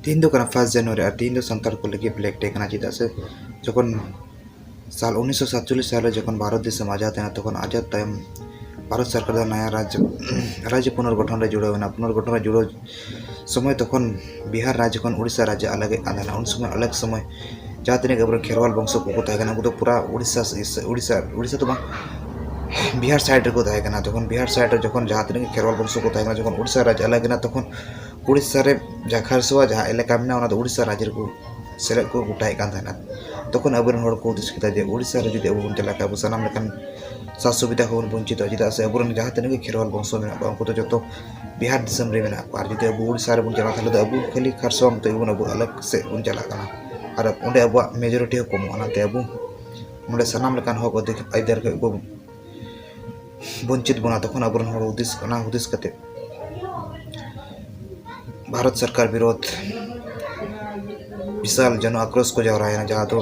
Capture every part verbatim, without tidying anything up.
ᱛᱮᱦᱮᱧ ᱫᱚ ᱠᱟᱱᱟ first January, ᱟᱨ ᱛᱮᱦᱮᱧ ᱫᱚ ᱥᱟᱱᱛᱟᱲ ᱠᱚ ᱞᱟᱹᱜᱤᱫ black day ᱠᱟᱱᱟ᱾ ᱪᱮᱫᱟᱜ ᱥᱮ ᱡᱚᱠᱷᱚᱱ ᱥᱟᱞ ᱩᱱᱤᱥᱥᱚ ᱥᱟᱛᱪᱚᱞᱞᱤᱥ ᱥᱟᱞ ᱨᱮ ᱡᱚᱠᱷᱚᱱ ᱵᱷᱟᱨᱚᱛ ᱫᱤᱥᱚᱢ ᱟᱡᱟᱫ ᱮᱱᱟ, ᱛᱚᱠᱷᱚᱱ ᱟᱡᱟᱫ ᱛᱟᱭᱚᱢ ᱵᱷᱟᱨᱚᱛ ᱥᱚᱨᱠᱟᱨ ᱫᱚ ᱱᱟᱭᱟ ᱨᱟᱡᱽ, ᱨᱟᱡᱽ ᱯᱩᱱᱚᱨᱜᱚᱴᱷᱚᱱ ᱨᱮ ᱡᱩᱲᱟᱹᱣ ᱮᱱᱟ᱾ ᱯᱩᱱᱚᱨᱜᱚᱴᱷᱚᱱ ᱨᱮ ᱡᱩᱲᱟᱹᱣ ᱥᱚᱢᱚᱭ ᱛᱚᱠᱷᱚᱱ ᱵᱤᱦᱟᱨ ᱨᱟᱡᱽ ᱠᱷᱚᱱ ᱩᱲᱤᱥᱥᱟ ᱨᱟᱡᱽ ᱟᱞᱟᱜᱮᱫ ᱠᱟᱱ ᱛᱟᱦᱮᱱᱟ᱾ ᱩᱱ ᱥᱚᱢᱚᱭ ᱟᱞᱟᱜᱽ ᱥᱚᱢᱚᱭ ᱡᱟᱦᱟᱸ ᱛᱤᱱᱟᱹᱜ ᱜᱮ ᱟᱵᱚᱨᱮᱱ ᱠᱷᱮᱨᱣᱟᱞ ᱵᱚᱝᱥᱚ ᱠᱚᱠᱚ ᱛᱟᱦᱮᱸ ᱠᱟᱱᱟ, ᱩᱱᱠᱩ ᱫᱚ ᱯᱩᱨᱟ ᱩᱲᱤᱥᱥᱟ, ᱩᱲᱤᱥᱥᱟ, ᱩᱲᱤᱥᱥᱟ ᱫᱚ ᱵᱟᱝ, ᱵᱤᱦᱟᱨ side ᱨᱮᱠᱚ ᱛᱟᱦᱮᱸ ᱠᱟᱱᱟ᱾ ᱛᱚᱠᱷᱚᱱ ᱵᱤᱦᱟᱨ side ᱨᱮ ᱡᱚᱠᱷᱚᱱ ᱡᱟᱦᱟᱸ ᱛᱤᱱᱟᱹᱜ ᱜᱮ ᱠᱷᱮᱨᱣᱟᱞ ᱵᱚᱝᱥᱚ ᱠᱚ ᱛᱟᱦᱮᱸ ᱠᱟᱱᱟ, ᱡᱚᱠᱷᱚᱱ ᱩᱲᱤᱥᱥᱟ ᱨᱟᱡᱽ ᱟᱞᱟᱜᱽ ᱮᱱᱟ, ᱛᱚᱠᱷᱚᱱ ᱩᱲᱤᱥᱥᱟ ᱨᱮ ᱡᱟᱦᱟᱸ ᱠᱷᱟᱨᱥᱚᱣᱟ ᱡᱟᱦᱟᱸ ᱮᱞᱟᱠᱟ ᱢᱮᱱᱟᱜᱼᱟ, ᱚᱱᱟ ᱫᱚ ᱩᱲᱤᱥᱥᱟ ᱨᱟᱡᱽ ᱨᱮᱠᱚ ᱥᱮᱞᱮᱫ ᱠᱚ ᱜᱚᱴᱟᱭᱮᱫ ᱠᱟᱱ ᱛᱟᱦᱮᱱᱟ᱾ ᱛᱚᱠᱷᱚᱱ ᱟᱵᱚᱨᱮᱱ ᱦᱚᱲ ᱠᱚ ᱦᱩᱫᱤᱥ ᱠᱮᱫᱟ ᱡᱮ ᱩᱲᱤᱥᱥᱟ ᱨᱮ ᱡᱩᱫᱤ ᱟᱵᱚ ᱵᱚᱱ ᱪᱟᱞᱟᱜ ᱠᱷᱟᱱ, ᱟᱵᱚ ᱥᱟᱱᱟᱢ ᱞᱮᱠᱟᱱ ᱥᱟᱛ ᱥᱩᱵᱤᱫᱷᱟ ᱠᱷᱚᱱ ᱵᱚᱱ ᱵᱚᱧᱪᱤᱛᱚᱜᱼᱟ᱾ ᱪᱮᱫᱟᱜ ᱥᱮ ᱟᱵᱚᱨᱮᱱ ᱡᱟᱦᱟᱸ ᱛᱤᱱᱟᱹᱜ ᱜᱮ ᱠᱷᱮᱨᱣᱟᱞ ᱵᱚᱝᱥᱚ ᱢᱮᱱᱟᱜ ᱠᱚᱣᱟ, ᱩᱱᱠᱩ ᱫᱚ ᱡᱚᱛᱚ ᱵᱤᱦᱟᱨ ᱫᱤᱥᱚᱢ ᱨᱮ ᱢᱮᱱᱟᱜ ᱠᱚᱣᱟ᱾ ᱟᱨ ᱡᱩᱫᱤ ᱟᱵᱚ ᱩᱲᱤᱥᱥᱟ ᱨᱮᱵᱚᱱ ᱪᱟᱞᱟᱜᱼᱟ, ᱛᱟᱦᱚᱞᱮ ᱫᱚ ᱟᱵᱚ ᱠᱷᱟᱹᱞᱤ ᱠᱷᱟᱨᱥᱚᱣᱟ ᱢᱚᱛᱚ ᱜᱮᱵᱚᱱ ᱟᱵᱚ ᱟᱞᱟᱜᱽ ᱥᱮᱫ ᱵᱚᱱ ᱪᱟᱞᱟᱜ ᱠᱟᱱᱟ᱾ ᱟᱨ ᱚᱸᱰᱮ ᱟᱵᱚᱣᱟᱜ majority ᱦᱚᱸ ᱠᱚᱢᱚᱜᱼᱟ᱾ ᱚᱱᱟᱛᱮ ᱟᱵᱚ ᱱᱚᱰᱮ ᱥᱟᱱᱟᱢ ᱞᱮᱠᱟᱱ ᱦᱚᱠ ᱚᱫᱷᱤᱠ-, ᱟᱹᱭᱫᱟᱹᱨ ᱠᱷᱚᱱ ᱠᱚ ᱵᱚᱧᱪᱤᱛ ᱵᱚᱱᱟ᱾ ᱛᱚᱠᱷᱚᱱ ᱟᱵᱚᱨᱮᱱ ᱦᱚᱲ ᱦᱩᱫᱤᱥ, ᱚᱱᱟ ᱦᱩᱫᱤᱥ ᱠᱟᱛᱮ ᱵᱷᱟᱨᱚᱛ ᱥᱚᱨᱠᱟᱨ ᱵᱤᱨᱳᱫᱷ ᱵᱤᱥᱟᱞ ᱡᱚᱱᱚ ᱟᱠᱨᱳᱥ ᱠᱚ ᱡᱟᱣᱨᱟᱭᱮᱱᱟ, ᱡᱟᱦᱟᱸ ᱫᱚ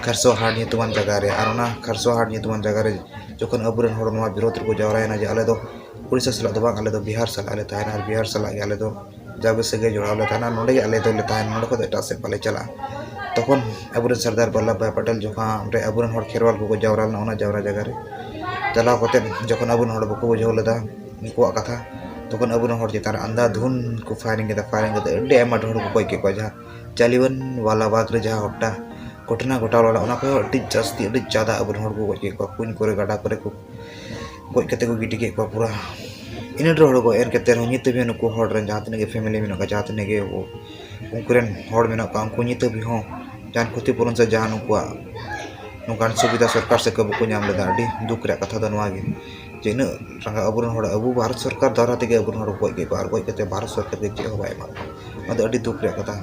ᱠᱷᱟᱨᱥᱚ ᱦᱟᱴ ᱧᱩᱛᱩᱢᱟᱱ ᱡᱟᱭᱜᱟ ᱨᱮ᱾ ᱟᱨ ᱚᱱᱟ ᱠᱷᱟᱨᱥᱚ ᱦᱟᱴ ᱧᱩᱛᱩᱢᱟᱱ ᱡᱟᱭᱜᱟ ᱨᱮ ᱡᱚᱠᱷᱚᱱ ᱟᱵᱚᱨᱮᱱ ᱦᱚᱲ ᱱᱚᱣᱟ ᱵᱤᱨᱳᱫᱷ ᱨᱮᱠᱚ ᱡᱟᱣᱨᱟᱭᱮᱱᱟ ᱡᱮ ᱟᱞᱮ ᱫᱚ ᱩᱲᱤᱥᱥᱟ ᱥᱟᱞᱟᱜ ᱫᱚ ᱵᱟᱝ, ᱟᱞᱮ ᱫᱚ ᱵᱤᱦᱟᱨ ᱥᱟᱞᱟᱜ ᱞᱮ ᱛᱟᱦᱮᱱᱟ, ᱟᱨ ᱵᱤᱦᱟᱨ ᱥᱟᱞᱟᱜ ᱜᱮ ᱟᱞᱮ ᱫᱚ ᱡᱟᱣᱜᱮ ᱥᱟᱹᱜᱟᱹᱭ ᱡᱚᱲᱟᱣ ᱞᱮ ᱛᱟᱦᱮᱱᱟ, ᱱᱚᱸᱰᱮ ᱜᱮ ᱟᱞᱮ ᱫᱚᱞᱮ ᱛᱟᱦᱮᱱᱟ, ᱱᱚᱸᱰᱮ ᱠᱷᱚᱱ ᱫᱚ ᱮᱴᱟᱜ ᱥᱮᱫ ᱵᱟᱞᱮ ᱪᱟᱞᱟᱜᱼᱟ᱾ ᱛᱚᱠᱷᱚᱱ ᱟᱵᱚᱨᱮᱱ ᱥᱚᱨᱫᱟᱨ ᱵᱚᱞᱞᱚᱵᱷ ᱵᱷᱟᱭ ᱯᱟᱴᱮᱞ ᱡᱚᱠᱷᱚᱱ ᱨᱮ ᱟᱵᱚᱨᱮᱱ ᱦᱚᱲ ᱠᱷᱮᱨᱣᱟᱞ ᱠᱚᱠᱚ ᱡᱟᱣᱨᱟ ᱞᱮᱱᱟ, ᱚᱱᱟ ᱡᱟᱣᱨᱟ ᱡᱟᱭᱜᱟ ᱨᱮ ᱪᱟᱞᱟᱣ ᱠᱟᱛᱮ ᱡᱚᱠᱷᱚᱱ ᱟᱵᱚᱨᱮᱱ ᱦᱚᱲ ᱵᱟᱠᱚ ᱵᱩᱡᱷᱟᱹᱣ ᱞᱮᱫᱟ ᱩᱱᱠᱩᱣᱟᱜ ᱠᱟᱛᱷᱟ, ᱛᱚᱠᱷᱚᱱ ᱟᱵᱚᱨᱮᱱ ᱦᱚᱲ ᱪᱮᱛᱟᱱ ᱨᱮ ᱟᱱᱫᱷᱟᱫᱷᱩᱱ ᱠᱚ firing ᱠᱮᱫᱟ᱾ Firing ᱠᱟᱛᱮ ᱟᱹᱰᱤ ᱟᱭᱢᱟ ᱰᱷᱮᱨ ᱠᱚ ᱜᱚᱡ ᱠᱮᱫ ᱠᱚᱣᱟ᱾ ᱡᱟᱦᱟᱸ ᱡᱟᱞᱤᱭᱟᱱ ᱣᱟᱞᱟ ᱵᱟᱜᱽ ᱨᱮ ᱡᱟᱦᱟᱸ ᱦᱚᱴᱟ ᱜᱷᱚᱴᱚᱱᱟ ᱜᱷᱚᱴᱟᱣ ᱞᱮᱱᱟ, ᱚᱱᱟ ᱠᱷᱚᱱ ᱦᱚᱸ ᱟᱹᱰᱤ ᱡᱟᱹᱥᱛᱤ, ᱟᱹᱰᱤ ᱡᱟᱫᱟ ᱟᱵᱚᱨᱮᱱ ᱦᱚᱲ ᱠᱚ ᱜᱚᱡ ᱠᱮᱫ ᱠᱚᱣᱟ᱾ ᱠᱩᱧ ᱠᱚᱨᱮ, ᱜᱟᱰᱟ ᱠᱚᱨᱮ ᱠᱚ ᱜᱚᱡ ᱠᱟᱛᱮ ᱠᱚ ᱜᱤᱰᱤ ᱠᱮᱫ ᱠᱚᱣᱟ ᱯᱩᱨᱟᱹ᱾ ᱤᱱᱟᱹ ᱰᱷᱮᱨ ᱦᱚᱲ ᱠᱚ ᱮᱱ ᱠᱟᱛᱮ ᱨᱮᱦᱚᱸ ᱱᱤᱛ ᱦᱟᱹᱵᱤᱡ ᱦᱚᱸ ᱱᱩᱠᱩ ᱦᱚᱲ ᱨᱮᱱ ᱡᱟᱦᱟᱸ ᱛᱤᱱᱟᱹᱜ ᱜᱮ family ᱢᱮᱱᱟᱜ ᱠᱚᱣᱟ, ᱡᱟᱦᱟᱸ ᱛᱤᱱᱟᱹᱜ ᱜᱮ ᱩᱱᱠᱩ ᱨᱮᱱ ᱦᱚᱲ ᱢᱮᱱᱟᱜ ᱠᱚᱣᱟ, ᱩᱱᱠᱩ ᱱᱤᱛ ᱦᱟᱹᱵᱤᱡ ᱦᱚᱸ ᱡᱟᱦᱟᱱ ᱠᱷᱚᱛᱤ ᱯᱩᱨᱚᱱ ᱥᱮ ᱡᱟᱦᱟᱱ ᱩᱱᱠᱩᱣᱟᱜ ᱱᱚᱝᱠᱟᱱ ᱥᱩᱵᱤᱫᱷᱟ ᱥᱚᱨᱠᱟᱨ ᱥᱮᱫ ᱠᱷᱚᱱ ᱵᱟᱠᱚ ᱧᱟᱢ ᱞᱮᱫᱟ᱾ ᱟᱹᱰᱤ ᱫᱩᱠ ᱨᱮᱭᱟᱜ ᱠᱟᱛᱷᱟ ᱫᱚ ᱱᱚᱣᱟ ᱜᱮ ᱡᱮ ᱤᱱᱟᱹᱜ ᱨᱟᱸᱜᱟᱣ ᱟᱵᱚᱨᱮᱱ ᱦᱚᱲ ᱟᱵᱚ ᱵᱷᱟᱨᱚᱛ ᱥᱚᱨᱠᱟᱨ ᱫᱟᱨᱟ ᱛᱮᱜᱮ ᱟᱵᱚᱨᱮᱱ ᱦᱚᱲ ᱠᱚ ᱜᱚᱡ ᱠᱮᱫ ᱠᱚᱣᱟ ᱟᱨ ᱜᱚᱡ ᱠᱟᱛᱮ ᱵᱷᱟᱨᱚᱛ ᱥᱚᱨᱠᱟᱨ ᱜᱮ ᱪᱮᱫ ᱦᱚᱸ ᱵᱟᱭ ᱮᱢᱟ ᱠᱚᱣᱟ᱾ ᱚᱱᱟ ᱫᱚ ᱟᱹᱰᱤ ᱫᱩᱠ ᱨᱮᱭᱟᱜ ᱠᱟᱛᱷᱟ᱾